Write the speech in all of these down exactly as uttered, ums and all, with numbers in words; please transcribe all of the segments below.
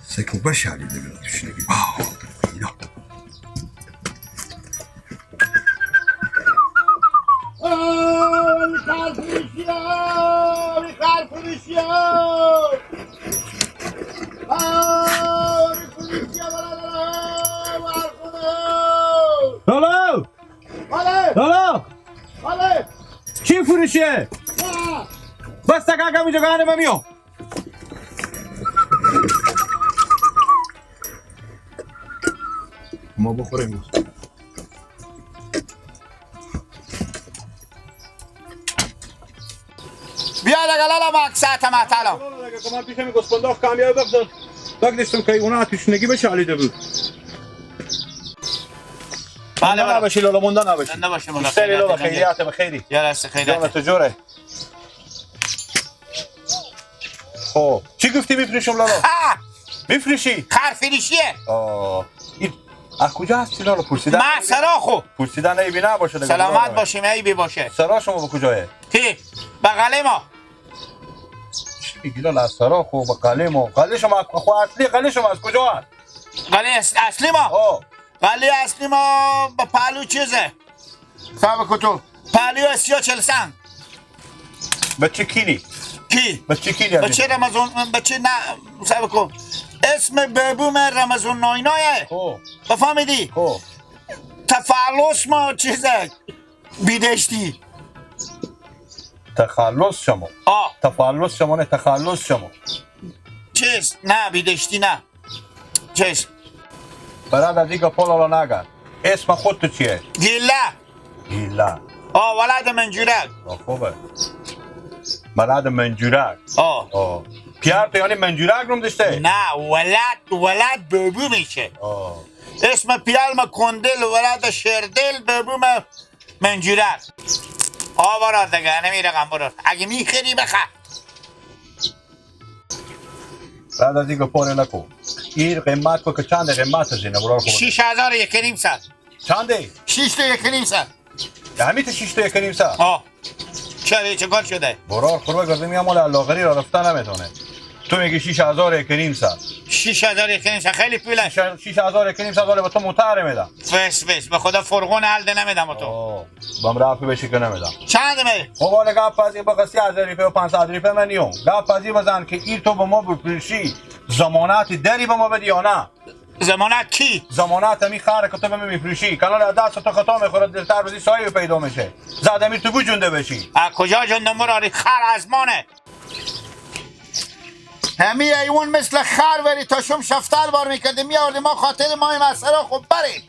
سکو بشالی دیگه توشنگی. آه، اینا. آه، خر فروشی ها، خر فروشی ها. آه، فروشی ها، برادر، آه، برادر. لالا! بله. لالا! بله. چی فروشیه؟ نه. بس تکا کمی جگانه ممیو. ما بخوریم. بیا دگه لالا، ما ساعت ما تعالی. لالا دگه کمان پیش همی گوسپنداخ کامیاب بگذار. بگذاشتم که اونا تشنگی بشالیده بود. بله، مونده بله. نباشی لالا، مونده نباشی. زنده باشی مولا، بیشتری لالا، خیریت، خیریت بخیری. یا راست خیریت. جان تو جوره. خب، چی گفتی می‌فروشم لالا؟ ها! می‌فروشی؟ خر فروشیه. آه. این از کجا هستی لالا؟ پرسیدن ما عیبی نه. سراخو. پرسیدن عیبی نباشه دیگه سلامت لالا. باشیم، عیبی باشه. سرا شما به کجایه؟ کی؟ به قلعه ما. چی می‌گی لالا؟ از سراخو به قلعه ما. قلعه شما خو اصلی قلعه شما از کجا هست؟ قلعه اص-، اصلی ما؟ آه. قلعه اصلی ما به پهلو چیزه. صبر کو تو. پهلوی سیا چل سنگ. بچه کینی؟ کی؟ بچه کینی بچه عزیز؟ رمضان، بچه نه، صبر کو. اسم ببوم رمضان ناینایه. خب. بفهمیدی؟ خب. تفلس ما چیزه. بیدشتی. تخلص شما. آه. تفلس شما نه، تخلص شما. چیز؟ نه، بیدشتی نه. چیز؟ برات از این گپا لالا نگرد. اسم خود تو چیه؟ گیله. گیله. آه، ولد منجورک. آه، خوبه. ولد منجورک. آه. آه. پیار تو یعنی منجورک نام داشته؟ نه، ولد، ولد ببو میشه. آه. اسم پیال ما کندل، ولد شیردل، ببو ما منجورک. آه، برار دگه، نمی رقم برار. اگه می‌خری بخر. بعد از این گپاره نکو. این قیمت کو که چند قیمت از اینه، برار خوبه. شش هزار یک و نیم صد. چنده؟ شش تا یک و نیم صد. همین تو شش تا یک و نیم صد؟ آه. چرا، چه کار شده؟ برار خوبه گردی میام، ولی علاقری را رفته نمیتونه. تو میگی شش هزار یک و نیم صد. شش هزار یک و نیم صد خیلی پوله. شش، شش هزار یک و نیم صد، ولی به تو متر میدم. بس، بس، به خدا فرغون حل ده نمیدم به تو. آه. بم رفع بشی که نمیدم. چند می؟ خب، حالا گپ از این بگو، سه هزار روپیه و پانصد روپیه من نیوم. گپ از این بزن که این تو به ما بفروشی، ضمانت داری به ما بدی یا نه؟ ضمانت کی؟ ضمانت همی خر که تو به من میفروشی. کنال از دست تو خطا می‌خوره، دلتر بزی صاحب پیدا می‌شه. زد همی تو بجونده بشی. از کجا جوندم براری؟ خر از مانه. همی ایوان مثل خر وری تا شم شفتل بار می‌کردی، می‌آوردی ما خاطر ما این مسئله خب بریم.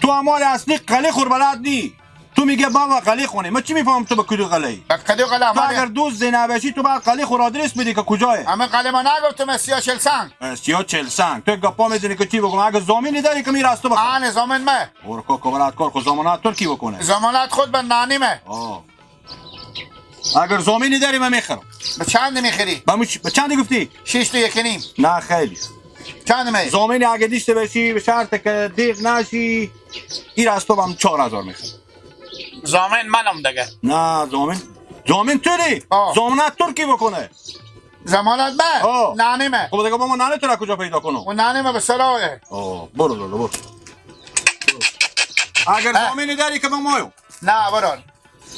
تو اعمال اصلی قلعه خور بلد نی. تو میگه بابا قلعه خونه. من چی می‌فهمم تو به کدو قلعه ای؟ به کدو قلعه تو اعمال اگر دوست زینه بشی، تو باید قلعه خور آدرس بدی که کجایه. همه قلعه ما نگفتم، سیا چل سنگ. اه، سیا چل سنگ. تو گپا می‌زنی که چی بگم؟ اگه زامینی داری که می‌ره از تو بخوام. آه، نه، زامین مه. اور کو کبرات کار خو زامانت ترکی بکنه. زامانت خود به نانی مه. آه. اگر زامینی داری، من می‌خرم. به چند می‌خری؟ به مو چ-، به چند گفتی؟ شش تا یک و نیم. نه خیلی. چند می؟ زامینی اگه داشته باشی، به شرط که دیق نشی، این از تو هم چهار هزار می‌خرم. زامین منم دیگه. نه، زامین، زامین تو دی. آه. زامانت ترکی بکنه. ضمانت به؟ آه. ننه مه. خب دیگه با ما ننه تو را کجا پیدا کنم؟ و ننه مه به سرایه. آه، برو لالا، برو. اگر اه. زامینی داری که به ما یو. نه، برو.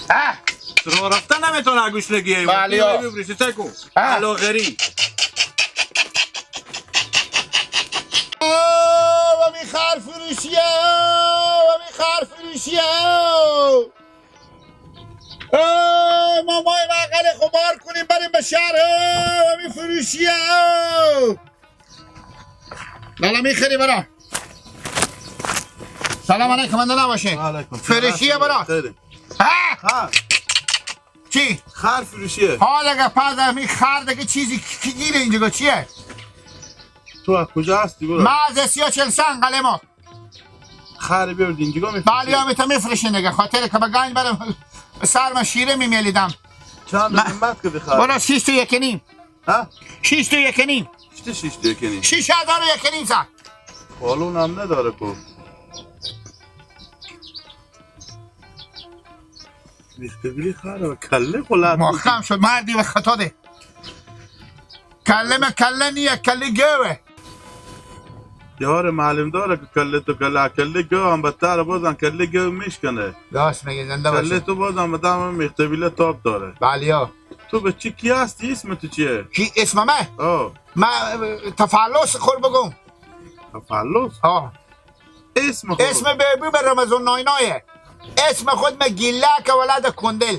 اه. رو رفتن نمی‌تونه گوشنگی. بله، آه. بفروشی، چه کو؟ اه. علاقری. آه، و می خر فروشیه، و می خر فروشیه. آه، ما مای مقل خو بار کنیم، بریم به شهر. آه، و می فروشیه. آه. لالا می‌خری برا. سلام علیکم، منده نباشه. وعلیکم سلام. فروشیه برا. خیره. ها! ها. چی؟ خر فروشیه. ها دگه پس همی خر دگه چیزی کی گیره اینجا چیه؟ تو از کجا هستی برا؟ ما از سیا چل سنگ قلعه ما. خر بیار اینجا می‌فروشی. بله، یا می‌تونم می‌فروشین دگه. خاطر که به گنج برم سر ما شیره می‌میلیدم. چند قیمت که بخر؟ برا شش تا یک و نیم. ها؟ شش تا یک و نیم. چی شش تا یک و نیم؟ شش هزار و یک و نیم سر. پالون هم نداره کو. بیخته بیلی خر و کله خلط. محکم شد، مردی به خطا ده. کلهٔ من کله نیه، کلهٔ گوه. یار معلوم داره که کله تو کله، کله گو هم بدتره، بازم کله گو میشکنه. راست میگه، زنده باشه. کله تو بازم به دم میختبیله تاب داره. بله یا. تو به چی، کی هستی؟ اسم تو چیه؟ کی اسم من؟ آه. من، اه، تفلس خور بگم. تفلس؟ آه. اسم خود؟ اسم بیبی به رمضان ناینایه. اسم خود مه گیلک ولد کندل.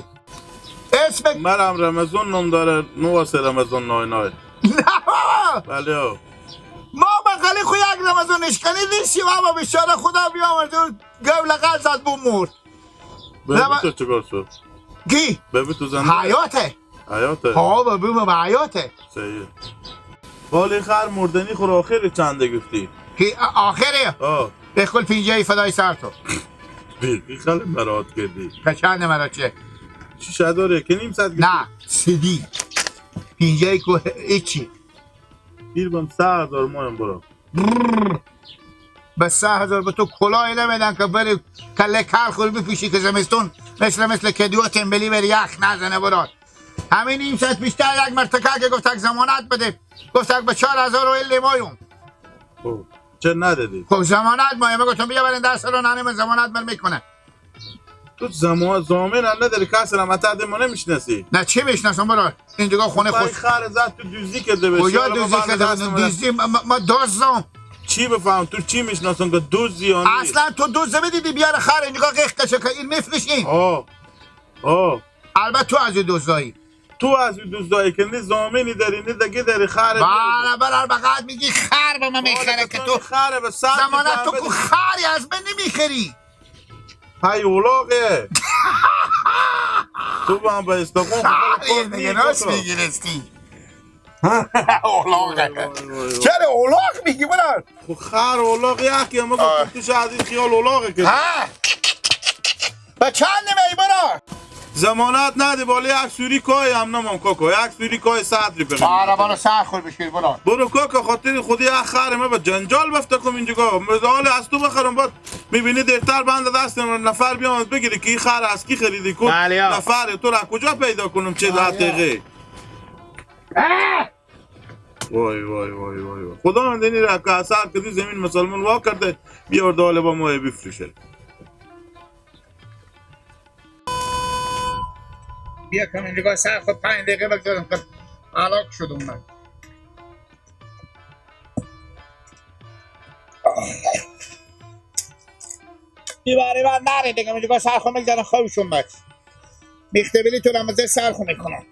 اسم مرم رمضان نام داره، نو واسه رمضان ناینای. نه بابا. بله. ما بغلی خو یک رمضان اشکنی دیسی بابا، بیچاره خدا بیامرز، گو لغل زد بو مرد. ببی رم- تو چیکار شد؟ کی؟ ببی تو زنده؟ حیاته. حیاته؟ ها، ببی ما به حیاته. صحیح. ولی خر مردنی خور آخر چنده گفتی؟ کی آ-، آخره؟ آه. به کل پینجه ای فدای سر تو. بی، بی خیلی مراد کردی. که چند مراد چه؟ شیش هزار یک و نیم صد گفتی؟ نه، سیدی. پینجه ای کو ایچی. گیر بم سه هزار مایم برو. برر. به سه هزار به تو کلاهی نمیدن که بری کله کل خور بپوشی که زمستون مثل، مثل کدوا تنبلی بری یخ نزنه برار. همین نیم ساعت پیشتر یک مرتکه که گفتک ضمانت بده، گفتک به چهار هزار و ال مایم. خب، چه ندادی؟ خب ضمانت مایم، گفتم بیا برین ده سال و نانه من ضمانت من می‌کنه. تو زما-، ضامن هم نداری، کس هم اتحاد ما نمی‌شناسی. نه، چی می‌شناسم برار؟ اینجا خونه خود. خر زد تو دزدی کرده باشی. کجا دزدی کرده باشی؟ دزدی، ما، ما، ما دزدم. چی بفهم؟ تو چی می‌شناسم که دزدی یا نه؟ اصلاً تو دزد بدیدی بیاره خر اینجا قیق کشه که این می‌فروشین. آه. آه. البته تو از او دزدایی. تو از او دزدایی که نه ضامنی داری، نه دگه داری، خر. بله، بله، فقط میگی خر به من می‌خره که تو خر به سر ضمانت تو کو خری از من نمی‌خری. های اولاغه. تو با هم به استخون خب خری دیگه، راست می‌گیرستی. اولاغه. وای، وای، وای، وای. چرا اولاغ میگی برار؟ خو خر اولاغ یکی هم آه. تو شاید این خیال اولاغه که. ها. به چند نمی برار؟ ضمانت ندی، بالا یک سوری کای هم نمام کاکا، یک سوری کای صد روپیه. آره، بالا سر خور بشیر برار. برو کاکا، خاطر خودی یک خر ما به جنجال بفته کم اینجا. مزال از تو بخرم، بعد می‌بینی دیرتر بند دست نفر بیامد بگیری که این خر از کی خریدی، کو بله، یا. نفر تو را کجا پیدا کنم؟ چه بله. دقیقه؟ وای، وای، وای، وای، وای. خدا من دینی را که اثر کدی زمین مسلمان وا کرده، بیار داله با ما بفروشه. بیا کم اینجا سر خود پنج دقیقه بگذارم که هلاک شدم من. بی باری من نره دیگه، اینجا سر خود می‌گذارم خوشم بس. میخته بلی تو را مزه سر خود می‌کنم.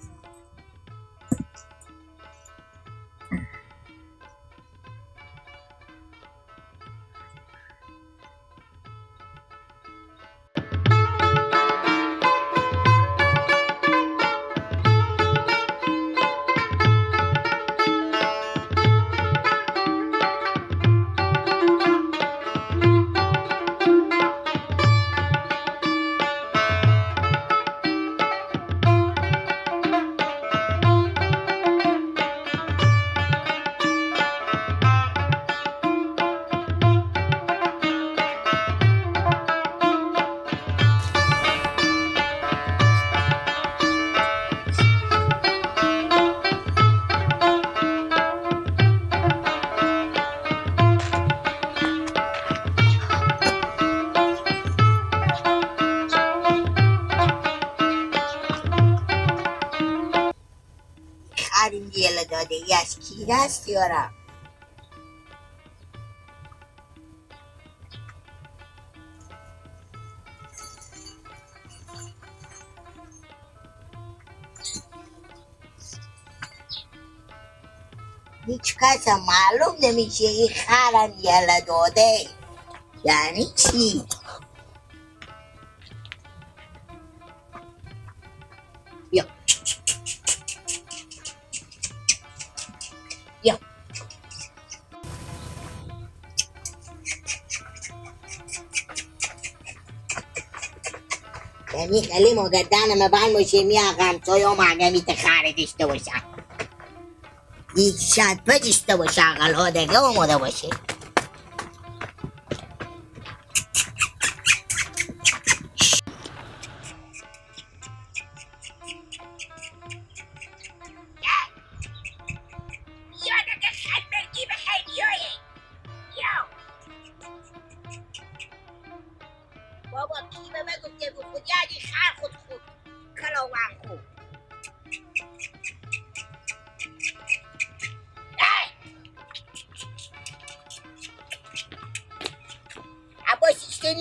خر این گیل داده ای از کی دست یارم؟ هیچ کس معلوم نمیشه این خرم یله داده. یعنی چی؟ بیا. بیا. یعنی خیلی ما گردن ما بند باشه، می آقا همسایه ما اگه می تخاره داشته باشه. یک شاید پا داشته باشه، اقل ها دیگه آماده باشه.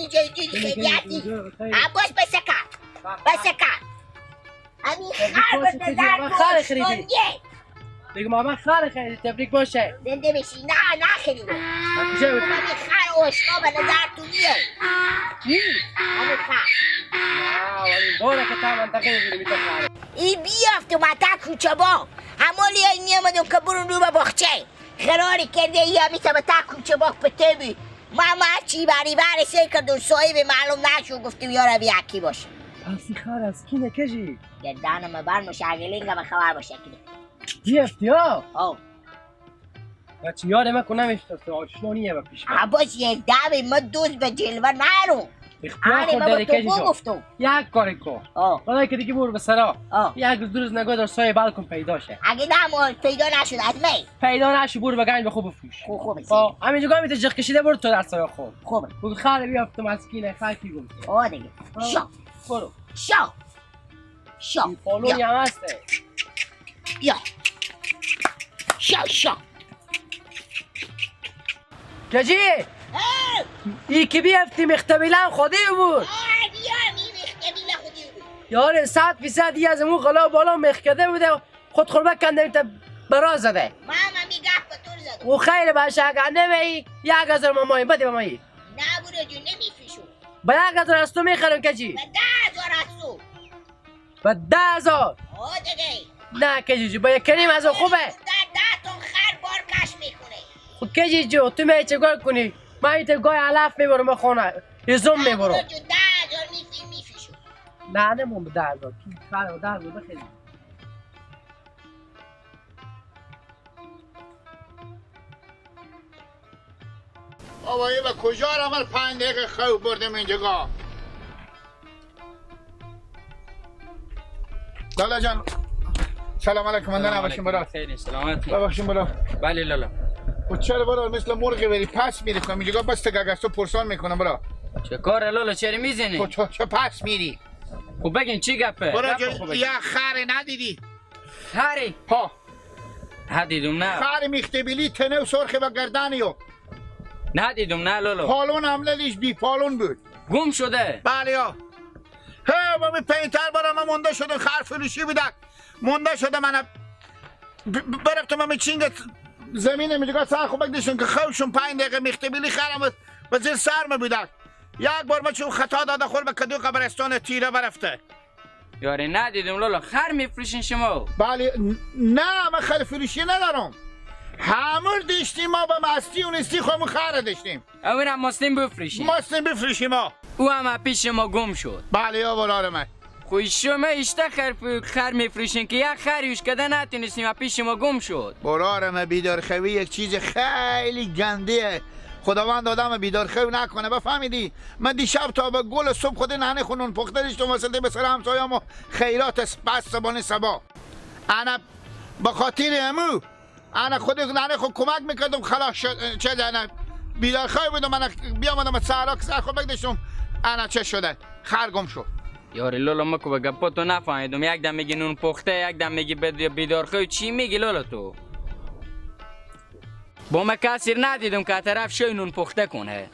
جلدی خیلیاتی. عباس، بس کار. بس کار. امی خر به نظر تو خریدی. دیگه ما من خر خریدی، تبریک باشه. زنده بشی. نه، نه خریدی. من کجا بود؟ امی خر اوشنا به نظر تو نیه. چی؟ امی خر. آه، ولی باره که تا منطقه می‌بینی می‌تونه خره. ای بیافت و متا کوچه با. همالی ای نیامدم که برون رو به باغچه. قراری کرده ای همیشه به تا کوچه باغ پته بی. ما، ما چی بری بری سیر کردون، صاحب معلوم نشو، گفتیم یا ربی یکی باشه. پس این خر از کی نکشی؟ گردن ما بر مشاگلین که به خبر باشه کی. بیافتی ها؟ آه. بچه یاد من کنم اشتاسی آشنا نیه به پیش من. عباس یک دبی ما دوست به جلوه نرو. اختیار آره، خود ما به داری تو کشی جان. گفتم. یک کاری کن. آه. حالا که دیگه برو به سرا. آه. یک روز دو روز نگاه دار، سایه بلکن پیدا شه. اگه نه ما پیدا نشد، از می؟ پیدا نشد، برو به گنج به خوب بفروش. خوب، خوبه، آه، سیدی. همینجا گاهی می‌ته جیغ کشیده برو تو در سرا خود. خوبه. بگو خر بیافتم از کینه، خر کی گم کرد. آه دیگه. آه. شا. برو. شا. شا. این پالونی یا. هم هسته. یا. شا، شا. کجی؟ ها؟ ای که بیافتی مختبیله هم خودی بود. آه، بیام این مختبیله خودی بود. یار، صد فیصد ای از امو غلا بالا مخ کده بوده. خود خوربه کنده تا برا زده. ماما می گپ به طور زده. او خیلی باشه، اگه نمی، یک هزار مامایی بده مامایی. نه برو جو، نمی‌فروشم. با یک هزار از تو می‌خرم کجی. با ده هزار از تو. با ده هزار؟ آه دیگه. نه کجی جو، با یک کریم از او خوبه. ده، ده تن خر بار کش می‌کنه. خب کجی جو، تو می چه کار کنی؟ من ایت گای علف می‌برم به خانه. هیزم می‌برم. برو جو، ده هزار می‌فی-، می‌فروشم. نه، نه، من به ده هزار. تو خر ده هزار بخری. بابا، ای به کجا را من پنج دقیقه خواب بردم اینجا. لالا جان، سلام علیکم. من سلام نباشیم علیکم. برا. خیلی سلامت. ببخشیم برا. بله لالا. و چرا برا مثل مرغ بری پس می‌ری؟ کنم اینجا بس تگه تو پرسان می‌کنم برا. چه کار لالا، چرا می‌زنی؟ تو چه، چه پس می‌ری؟ خب بگین چی گپه؟ برا گپ جان، خوبه. یا خر ندیدی؟ خری؟ ها. ندیدم، نه. خر میختبیلی تنه و سرخ و گردنی و. ندیدم، نه لالا. پالون هم نلیش، بی پالون بود. گم شده؟ بله یا. هه، ما می پینتر برا ما مونده شدن، خر فروشی بودک. مونده شده من ب-، ب-، برفتم همی چینگ زمین میگه سر خوبک دیشون که خوشم پنج دقیقه میختبیلی خرم به زیر سر می بودک. یک بار ما چون خطا داده خور به کدو قبرستان تیره برفته. یاری ندیدم لالا، خر می‌فروشین شما؟ بله، ن-، نه، من خر فروشی ندارم. همور داشتیم ما به مستی و نیستی خو همون خر داشتیم. اون هم ماستین بفروشین؟ ماستین بفروشیم ما. او هم پیش شما گم شد؟ بله یا برار من. خو شما اشته خر ف-، خر می‌فروشین که یک خر یوش کده نتونستیم، پیش شما گم شد. برار من، بیدارخوی یک چیز خیلی گنده‌یه. خداوند آدم بیدارخو نکنه، بفهمیدی؟ من دیشب تا به گل صبح خود ننه خو نون پخته داشتم، وسط به سر همسایه‌مو خیرات اس-، بس صبحانه صبا. انا به خاطر امو، انا خود ننه خو کمک می‌کردم، خلاص شد، چه زنه، بیدارخو بودم، انا بیامدم سهرا که سر خو بگدشتم، انا چه شده، خر گم شد. یاری لالا، مکو به گپا تو نفهمیدم، یک دم میگی نون پخته، یک دم میگی بید-، بیدارخو، چی میگی لالا تو؟ با من کسی ندیدم که طرف شوی نون پخته کنه.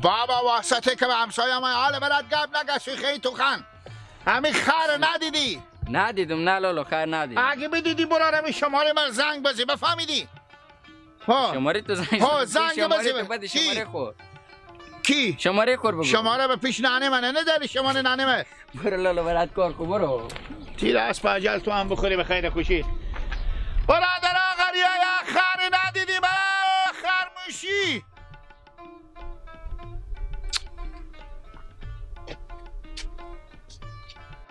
بابا، واسطه که به همسایه ما حال برات گپ نگسی خیلی تو خان. همین خر ندیدی؟ ندیدم، نه لالا، خر ندیدم. اگه بدیدی برار همین شماره من زنگ بزی، بفهمیدی؟ ها. شماره تو زنگ ها، زنگ شماره بزی. تو بده کی؟ شماره خور. کی؟ شماره خور بگو. شماره به پیش ننه منه نداری، شماره ننه من. برو لالا، برات کار کو، برو. تیر اسب اجل تو هم بخوری به خیر خوشی. برادر آقا ریا، یا خر ندیدیم، ای خرموشی.